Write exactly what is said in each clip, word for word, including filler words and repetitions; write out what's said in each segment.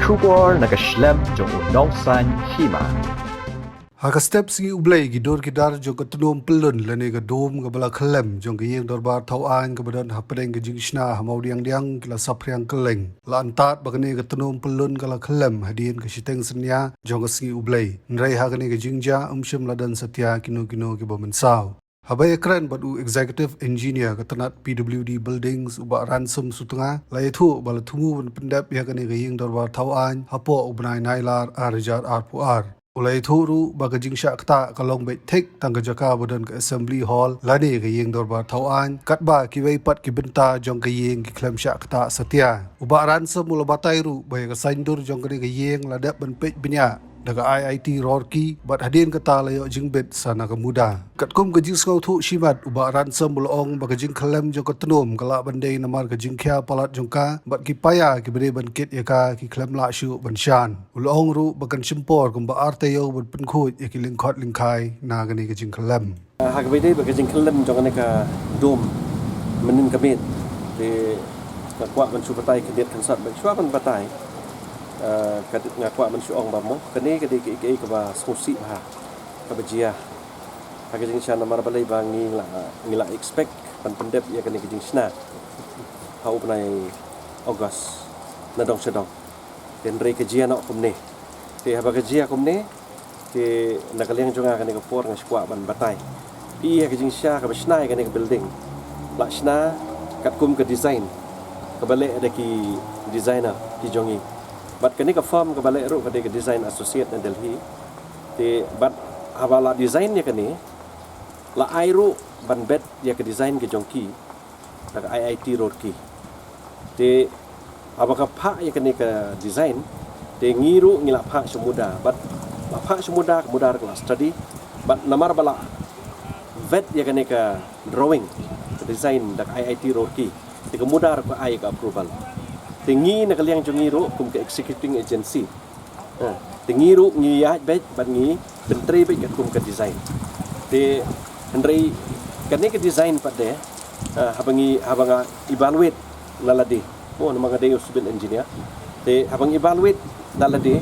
Khubor na ka shlem jong u nongsan hima. Ha ka step sngi U Blei, ki dur ki dar jong ka tnum pyllun lane ka dome kaba la khyllem jong ka ïing dorbar thaw aiñ kaba don hapdeng ka jingshna ha Mawdiangdiang ki la saphriang kylleng. La antad ba kane ka tnum pyllun ka la khyllem hadien ka shiteng synñia jong ka sngi U Blei. Hynrei ha kane ka jingjia ym shym la don satia kino kino kiba mynsaw. Haba ïakren bad u Executive Engineer ka tnat P W D Buildings, u Bah Ransom Sutnga, la ïathuh ba la thmu ban pyndep ïa kane ka ïing dorbar thaw aiñ hapoh u bnai Nailar ar hajar arphew ar. U la ïathuh ruh ba ka jingshah ktah ka long beit thik tang ka jaka ba don ka Assembly Hall lane ka ïing dorbar thaw aiñ, katba kiwei pat ki bynta jong ka ïing ki khlem shah ktah satia. U Bah Ransom u la batai ruh ba ïa ka saiñdur jong kane ka ïing la dep ban peit bniah da ka I I T Roorkee, bad hadien kata la ïoh jingbit sa na ka MUDA. Katkum ka jingsngewthuh shimet, u Bah Ransom u la ong ba ka jingkhyllem jong ka tnum ka lah ban dei namar ka jingkhia palat jong ka bad ki paia kiba dei ban kit ïa ka ki khlem lah shuh ban shan. U la ong ruh ba kan shim por kumba ar taïew ban pynkhuid ïa ki lyngkhot lyngkhai na kane ka jingkhyllem. Ha kaba ïadei bad ka jingkhyllem jong kane ka dome mynhynnin ka miet, te nga kwah ban shu batai khyndiat khyndiat, ban shu ban batai. Eh, ka, nga kwah ban shu ong ba mo kane ka dei kaei kaei kaba sngewsih bha kaba jia. Ha ka jingshisha namar balei ba ngi la, ngi la expect ban pyndep ïa kane ka jingshna ha u bnai August na dong sha dong. Te hynrei ka jia noh kumne. Te haba ka jia kumne, te na ka liang jong nga kane ka por nga shu kwah ban batai. Phi ha ka jingshisha kaba shna ïa kane ka building, la shna katkum ka design kaba leh da ki designer ki jong ngi. Bad kane ka firm kaba leh ruh ka dei ka Design Associate na Delhi. Te bad haba la design ïa kane, la ai ruh ban bet ïa ka design ka jong ki da ka I I T Roorkee. Te haba ka phah ïa kane ka design, te ngi ruh ngi la phah sha MUDA, bad la phah sha MUDA, ka MUDA ruh ka la study. Bad namar ba la vet ïa kane ka drawing, ka design da ka I I T Roorkee, te ka MUDA ruh ka ai ka approval. Te ngi na ka liang jong ngi ruh kum ka executing agency, ha, te ngi ruh ngi ïaid beit bad ngi pyntrei beit katkum ka design. Te hynrei kane ka design pat de, ha, haba ngi, haba nga evaluate na lade, mo, namar nga dei u civil engineer. Te haba nga evaluate na lade,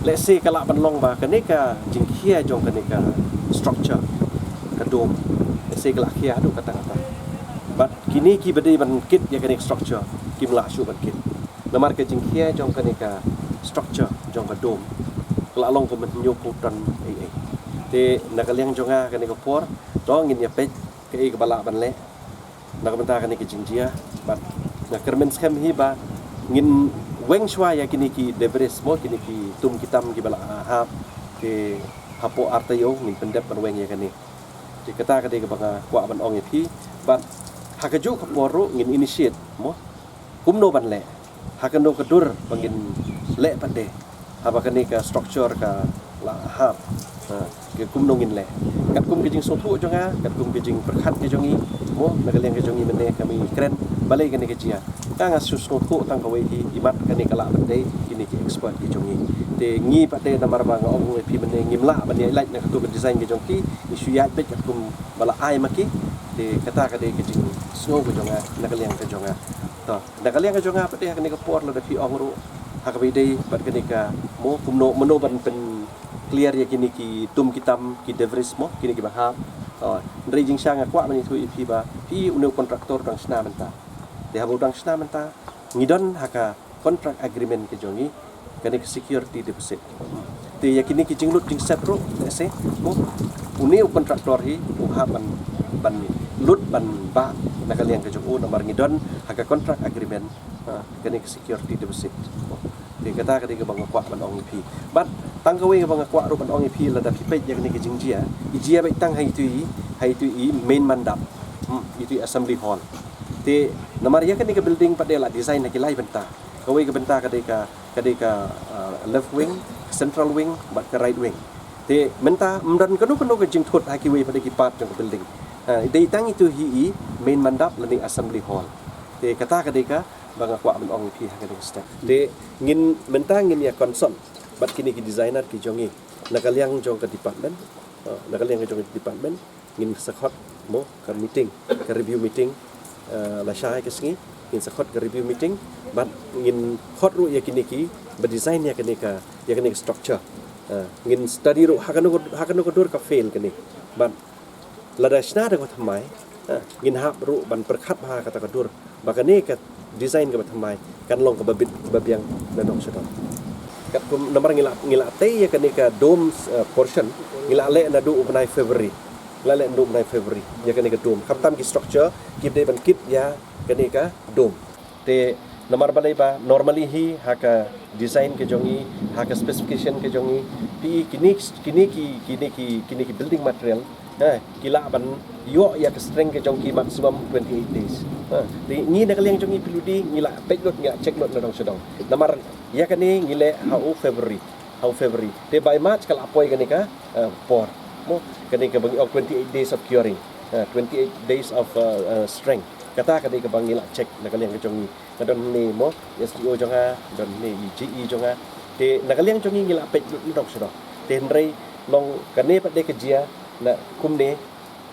lehse ka lah ban long ba kane ka jingkhia jong kane ka structure, ka dome, lehse ka lah khia haduh katta katta. Bad kine kiba dei ban kit ïa kane ka structure kim lah shuh ban kit. Namar ka jingkhia jong kane ka structure jong ka dome ka la long kumba hynñiewphew ton ei ei. Te na ka liang jong nga kane ka por, to ngin ïa peit kaei kaba lah ban leh na ka bynta kane ka jingjia. Bad nga kyrmen skhem hi ba ngin weng shuwa ïa kine ki debris, mo, kine ki tum ki tam kiba la hap, te hapoh ar taïew ngin pyndep ban weng ïa kane. Te kata ka dei kaba nga kwah ban ong ïa phi. Bad ha kajuh ka por ruh ngin initiate, mo, kumno ban leh, ha kano ka dur ba ngin leh pat de haba kane ka structure ka la hap. Ha, ka kumno ngin leh. Katkum ka jingsngewthuh jong nga, katkum ka jingpyrkhat ka jong ngi, mo, na ka liang ka jong ngi mynne ka mih kren balei kane ka jia. Ka nga shu sngewthuh tang kawei hi, imat kane ka lah ban dei kine ki expert ki jong ngi. Te ngi pat de namar ba nga ong ïa phi mynne ngim lah ban ïaid lait na katu ka design ka jong ki, ngi shu ïaid beit katkum ba la ai ma ki. Te kata ka dei ka jingsngew ka jong nga na ka liang ka jong nga. To, na ka liang ka jong nga pat de ha kane ka por lada phi ong ruh ha kaba ïadei bad kane ka, mo, kumno, mano ban pynclear ïa kine ki tum ki tam, ki debris, mo, kine kiba hap. To, hynrei jingshisha nga kwah ban ïathuh ïa phi ba phi, une u contractor u dang shna mynta. Te haba u dang shna mynta, ngi don ha ka contract agreement ka jong ngi kane ka security deposit. Te ïa kine ki jinglut jingsep ruh, lehse, mo, une u contractor hi u hap ban, ban lut ban bah na ka liang ka jong u namar ngi don ha ka contract agreement, ha, kane ka security deposit. Te kata ka dei kaba nga kwah ban ong ïa phi. Bad tang kawei kaba nga kwah ruh ban ong ïa phi, lada phi peit ïa kane ka jingjia, i jia beit tang ha itu i, ha itu i main mandap. Hmm, itu i assembly hall. Te namar ïa kane ka building pat de la design ha ki lai bynta. Kawei ka bynta ka dei ka, ka dei ka, ah, left wing, central wing bad ka right wing. Te mynta ym don kano kano ka jingthut ha kiwei pat de ki part jong ka building. Ah, dei tang itu hi i main mandap lane assembly hall. Te kata ka dei kaba nga kwah ban ong ïa phi ha kane ka step. Te ngin, mynta ngin ïa consult bad kine ki designer ki jong ngi na ka liang jong ka department, ah, na ka liang jong ka department. Ngin sa khot, mo, ka meeting, ka review meeting, eh, lashai ka sngi ngin sa khot ka review meeting. Bad ngin khot ruh ïa kine ki ba design ïa kane ka, ïa kane ka structure. Ah, ngin study ruh ha kano ka, ha kano ka dur ka fail kane. Bad lada shna da ka thymmai, ah, ngin hap ruh ban pyrkhat bha kata ka dur ba kane ka design kaba thymmai kan long kaba bit kaba biang na dong sha dong. Katkum namar ngi la, ngi la tei ïa kane ka dome, ah, portion, ngi la leh naduh u bnai February. Ngi la leh naduh u bnai February ïa kane ka dome. Khamtam ki structure ki dei ban kit ïa kane ka dome. Te namar balei ba normally hi ha ka design ka jong i, ha ka specification ka jong i, phi i kine, kine ki, kine ki, kine ki building material, eh, ki lah ban ïoh ïa ka strength ka jong ki maximum twenty-eight days. Eh, te ngi na ka liang jong i P W D ngi la peit lut, ngi la check lut na dong sha dong. Namar ïa kane ngi leh ha u February, ha u February. Te by March ka la poi kane ka, eh, por. Mo, kane kaba ngi ong twenty-eight days of curing. Eh, twenty-eight days of, eh, eh, strength. Kata ka dei kaba ngi la check na ka liang ka jong ngi. Nga don hangne mo, S D O jong nga, don hangne i G E jong nga. Te na ka liang jong ngi ngi la peit lut na dong sha dong. Te hynrei long kane pat dei ka jia na kumne,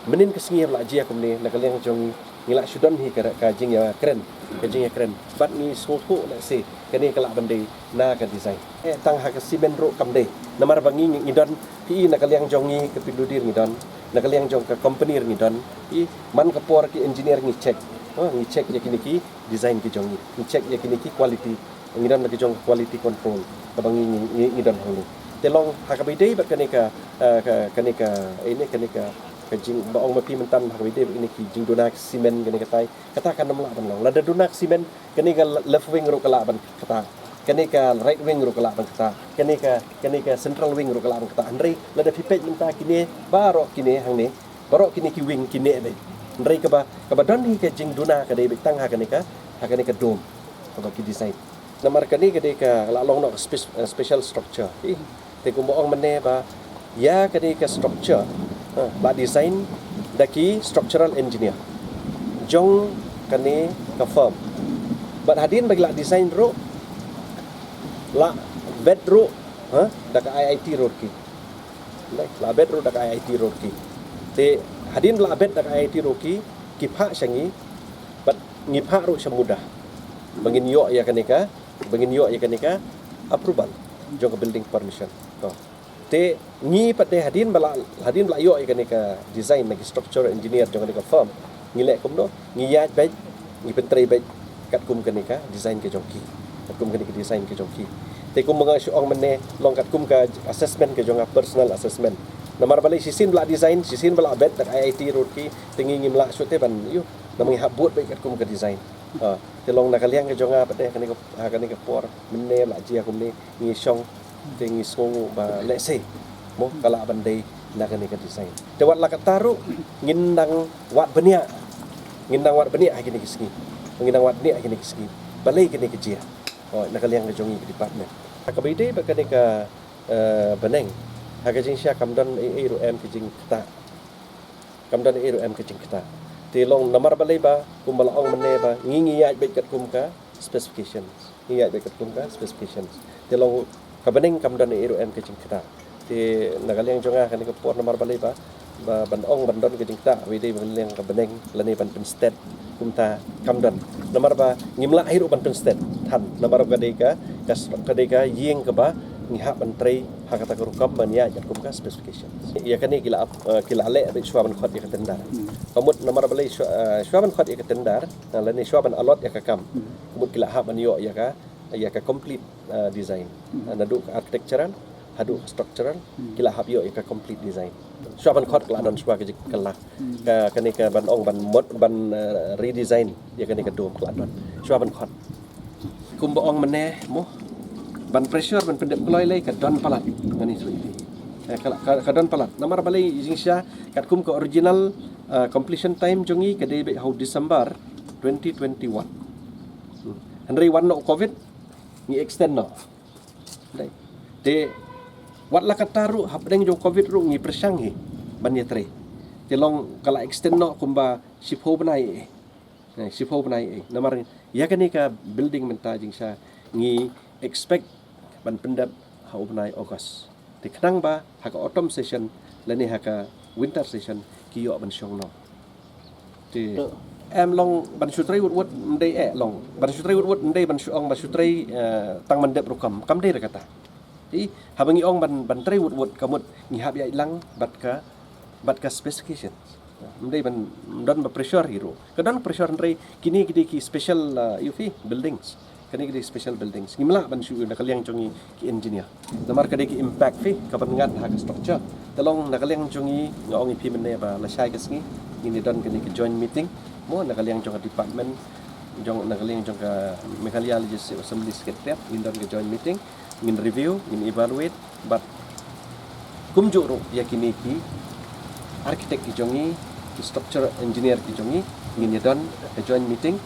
mynnin ka sngi ba la jia kumne, na ka liang jong ngi ngi la shu don hi ka, ka jingïakren, ka jingïakren. Bad ngi sngewthuh lehse kane ka lah ban dei na ka design. Eh, tang ha ka cement ruh kam dei. Namar ba ngi, ngi, ngi don, phi i na ka liang jong ngi ka P W D ngi don, na ka liang jong ka company ngi don. Phi i man ka por ki engineer ngi check. Oh, ngi check ïa kine ki design ki jong ngi. Ngi check ïa kine ki quality. Ngi don na ka jong quality control kaba ngi, ngi, ngi, ngi don hangne. Te long ha kaba ïadei bad kane ka, eh, ka, kane ka, eh, ne, kane ka, ka jing, ba ong ma phi mynta ha kaba ïadei bad kine ki jingduna ka cement kane katai. Kata kan ym lah ban long. Lada duna ka cement, kane ka left wing ruh ka lah ban kata. Kane ka right wing ruh ka lah ban kata. Kane ka, kane ka central wing ruh ka lah ban kata. Hynrei lada phi peit mynta kine baroh kine hangne, baroh kine ki wing kine dei. Hynrei kaba, kaba don hi ka jingduna ka dei beit tang ha kane ka, ha kane ka dome kaba ki design. Namar kane ka dei ka la long noh ka spe-, eh, special structure. Eh, te kumba ong mynne ba ïa kane ka structure, eh, la design da ki structural engineer jong kane ka firm. Bad hadien ba ki la design ruh, la vet ruh, eh, da ka I I T Roorkee. Dei, la bet ruh da ka I I T Roorkee. Te hadien ba la bet da ka I I T Roorkee, ki phah sha ngi, bad ngi phah ruh sha MUDA. Ba ngin ïoh ïa kane ka, ba ngin ïoh ïa kane ka approval jong ka building permission. To. Te ngi pat de hadien ba la, hadien ba la ïoh ïa kane ka design na ki structure engineer jong kane ka firm, ngi leh kumno, ngi ïaid beit, ngi pyntrei beit katkum kane ka design ka jong ki. Katkum kane ka design ka jong ki. Te kumba nga shu ong mynne, long katkum ka assessment ka jong nga, personal assessment. Namar balei shisien ba la design, shisien ba la bet da ka I I T Roorkee, te ngi ngim lah shuh te ban, ïoh, namar ngi hap bud beit katkum ka design. Ah, te long na ka liang ka jong nga pat de kane ka, ha kane ka por mynne la jia kumne, ngi shong, te ngi sngew ba lehse mo ka lah ban dei na kane ka design. Te wat la katta ruh ngin nang wad bniah, ngin nang wad bniah ha kine ki sngi. Ngin nang wad bniah ha kine ki sngi balei kane ka jia. Oh, na ka liang ka jong ngi ka department. Kaba ïadei bad kane ka, eh, bneng, ha ka jingshisha kam don ei ei ruh em ka jingktah. Kam don ei ei ruh em ka jingktah. Te long namar balei ba, kumba la ong mynne ba, ngi ngi ïaid beit katkum ka specifications. Ngi ïaid beit katkum ka specifications. Te long ka bneng kam don ei ei ruh em ka jingktah. Te na ka liang jong nga kane ka por namar balei ba, ba ban ong ban don ka jingktah, wei dei ban liang ka bneng lane ban pynstet, kumta kam don. Namar ba ngim lah hi ruh ban pynstet than. Namar ka dei ka, ka, ka dei ka ïing kaba ngi hap ban trei ha kata ka rukom ban ïaid katkum ka specifications. Ïa kane ki la ap, eh, ki la leh beit shuwa ban khot ïa ka tender. Hmm. Ka mut namar balei shuwa, eh, shuwa ban khot ïa ka tender, eh, lane shuwa ban allot ïa ka kam. Hmm. Ka mut ki la hap ban ïoh ïa ka, ïa ka complete, eh, design. Hmm. Eh, naduh ka architectural haduh ka structural, hmm, ki la hap ïoh ïa ka complete design. Shuwa ban khot ka la don shuwa ka jingkylla. Hmm. Ka, kane ka ban ong ban mod, ban, eh, redesign ïa kane ka dome ka la don shuwa ban khot. Kumba ong mynne mo, ban pressure ban pyndep kloi lei ka don palat. Ngan ïathuh ïa phi. Eh, ka, ka, ka don palat. Namar balei jingshisha katkum ka original, eh, completion time jong ngi ka dei beit ha u December twenty twenty-one. Hmm. Hynrei wan noh u Covid, ngi extend noh. Dei. Te wat la katta ruh hapdeng jong u Covid ruh ngi pyrshang hi ban ïatrei. Te long ka la extend noh kumba shiphew bnai eh. Eh, shiphew bnai eh. Namar ïa kane ka building mynta jingshisha ngi expect ban pyndep ha u bnai August. Te khnang ba ha ka autumn session lane ha ka winter session ki ïoh ban shong noh. Te to, Em long ban shu trei wut wut, ym dei eh long. Ban shu trei wut wut, ym dei ban shu ong ban shu trei, eh, tang ban dep rukom. Kam dei re kata. Te haba ngi ong ban, ban trei wut wut, ka mut ngi hap ïaid lang bad ka, bad ka specification. Ym dei ban, ym don ba pressure hi ruh. Ka don pressure hynrei kine ki dei ki special, uh, ïa phi, buildings. Kane ki dei special buildings. Ngim lah ban shu na ka liang jong ngi ki engineer. Namar ka dei ki impact phi, ka ban ngat ha ka structure. Te long na ka liang jong ngi, nga ong ïa phi mynne ba lashai ka sngi ngin ïa don kane ka joint meeting. Mo, na ka liang jong ka department, jong, na ka liang jong ka Meghalaya Legislative Assembly Secretariat, ngin don ka joint meeting, ngin review, ngin evaluate, bad kumjuh ruh ïa kine ki architect ki jong ngi, ki structure engineer ki jong ngi, ngin ïa don ka joint meeting,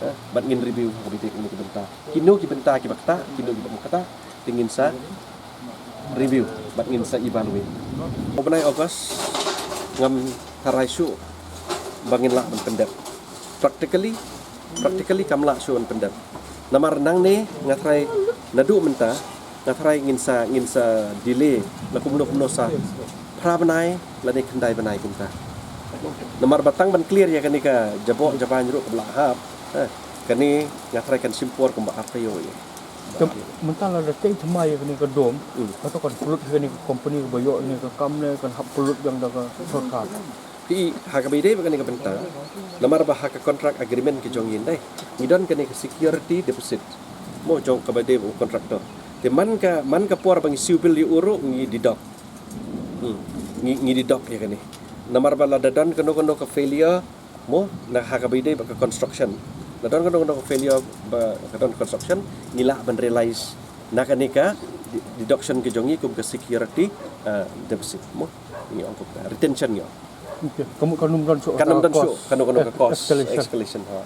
eh, bad ngin review ha kaba ïadei kine ki bynta. Kino ki bynta kiba ktah, kino kiba ym ktah, te ngin sa review bad ngin sa evaluate. U bnai August ngam tharai shuh ba ngin lah ban pyndep. Practically, practically kam lah shuh ban pyndep. Namar nangne nga tharai naduh mynta nga tharai ngin sa, ngin sa delay la kumno kumno sa phra bnai lane khyndai bnai kumta. Namar ba tang ban clear ïa kane ka jaboh jabain ruh kaba la hap, eh, kane nga tharai kan shim por kumba artaïew ïa. Te mynta lada tei thymmai ïa kane ka dom, hmm, kato kan pynlut ïa kane ka company kaba ïoh ïa kane ka kam ne kan hap pynlut biang da ka sorkar? Te ha kaba ïadei bad kane ka bynta, namar ba ha ka contract agreement ka jong ngi, dei, ngi don kane ka security deposit, mo, jong kaba ïadei bad u contractor. Te man ka, man ka por ba ngi siew bill ïa u ruh ngi deduct. Hmm. Ngi, ngi deduct ïa kane. Namar ba lada don kano kano ka failure, mo, na ha kaba ïadei bad ka construction, la don kano kano ka failure ba ka don construction, ngi lah ban realize na kane ka de-, deduction ka jong ngi kum ka security, uh, deposit, mo. Ngi ong kum ka retention ngi ong. Okay. Kam, kan ym don shuh, kan ym don shuh kano kano ka cost escalation, ha.